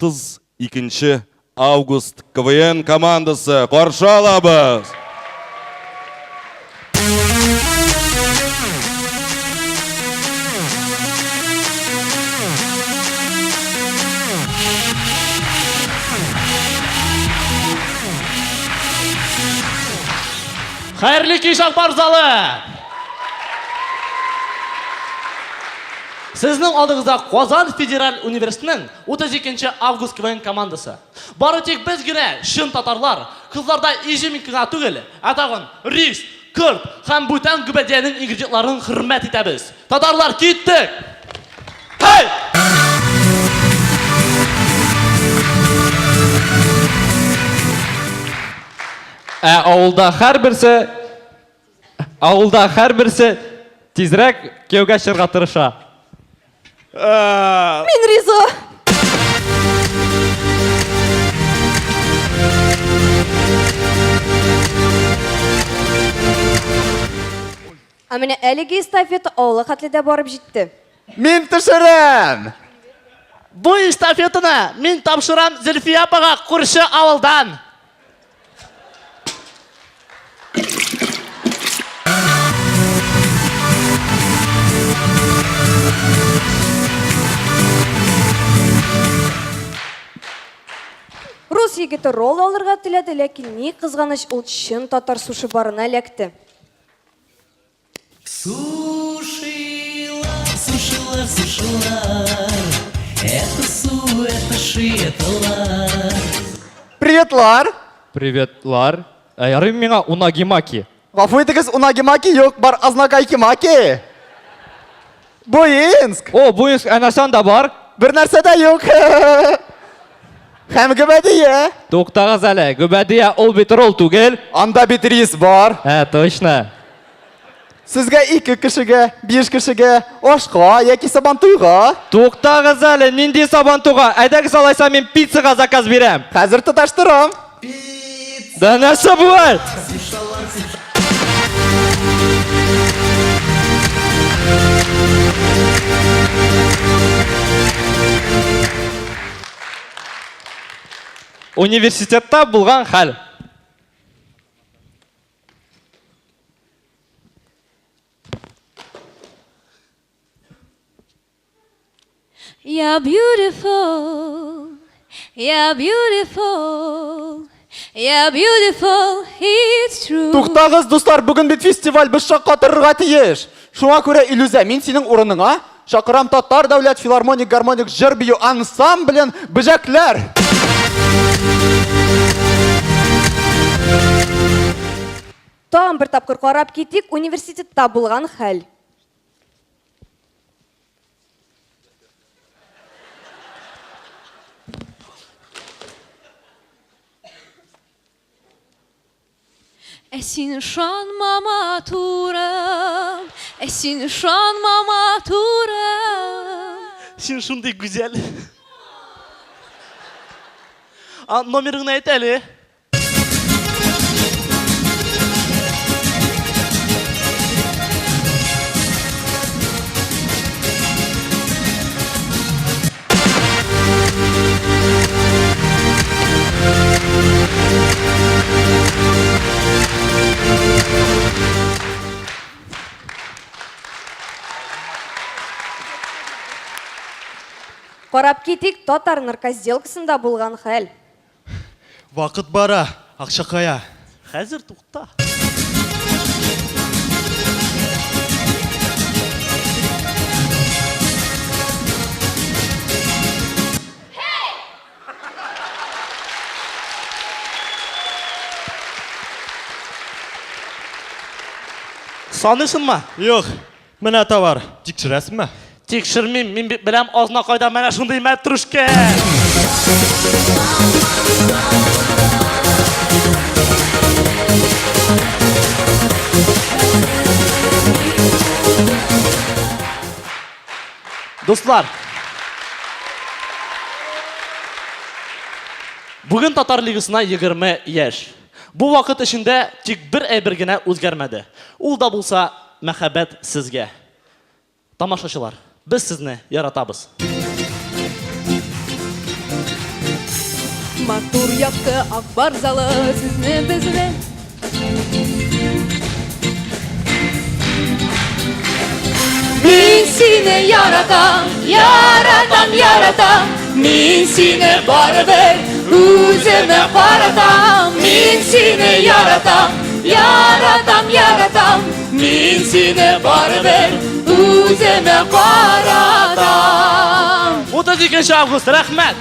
32 август КВН командасы. Каршы алабыз! Хәерле кич, Акбар залы! Сезнең алдыгызда Казан федераль университетының 32 август КВН командасы. Бары тик без генә, чын татарлар, кызларда изюминка гына түгел, ә тагын рис, корт һәм бүтән гөбәдиянең ингредиентларын хөрмәт итәбез. Татарлар, киттек! Һәй! Ә авылда һәрберсе Авылда һәрберсе тизрәк кияүгә чыгарга тырыша. Мин риза. Ә менә әлеге эстафета авылга хәтле дә барып җитте. Мин төшерәм! Бу эстафетаны мин тапшырам Зөлфия апага күрше авылдан. Рус егете ролл алырга теләде, ләкин ни кызганыч, ул чын татар суши барына эләкте. Сушилар, сушилар, сушилар, Это су, это ши, это лар. Приветлар! Приветлар. Ә ярый миңа унагимаки. Гафу итегез, унагимаки юк, бар азнакайкимаки. Буинск! О, Буинск, ә нәрсә анда бар? Бер нәрсә дә юк. Һәм гөбәдия. Туктагыз әле, гөбәдия ул бит ролл түгел. Анда бит рис бар. Ә, точно. Сезгә ике кешегә, биш кешегә, ашка яки сабантуйга. Туктагыз әле, нинди сабантуйга? Әйдәгез алайса мин пиццага заказ бирәм. Хәзер тоташтырам. Да нәрсә бу? Университетта булган хәл. You're beautiful, you're beautiful, you're beautiful, it's true. Туктагыз, дуслар, бүген бит фестиваль, без шаккатырырга тиеш. Шуңа күрә, Илүзә, мин синең урыныңа чакырам Татар дәүләт филармоник гармоник җыр бию ансамблен Бөҗәкләр. Тагын бер тапкыр карап китик, университетта булган хәл. Ә син ышанма, матурым, ә син ышанма, матурым. Син шундый гүзәл. А, номерыңны әйт әле. Карап китик, татар наркосделкасында булган хәл. Вакыт бара, акча кая? Хәзер тукта. Саныйсыңмы? Юк, Менә товар, тикшерәсеңме? Тикшермим, мин бит беләм Азнакайда менә шундый мәтрүшкә. Дуслар, бүген Татар лигасына 20 яшь. Бу вакыт эчендә тик бер әйбер генә үзгәрмәде. Ул да булса, мәхәббәт сезгә. Тамашачылар, без сезне яратабыз. Матур якты Ак Барс залы сезне безне. Мин сине яратам, яратам, яратам. Мин сине барыбер үземә каратам. Мин сине яратам, яратам, яратам. Мин сине барыбер үземә каратам. 32 август, рәхмәт!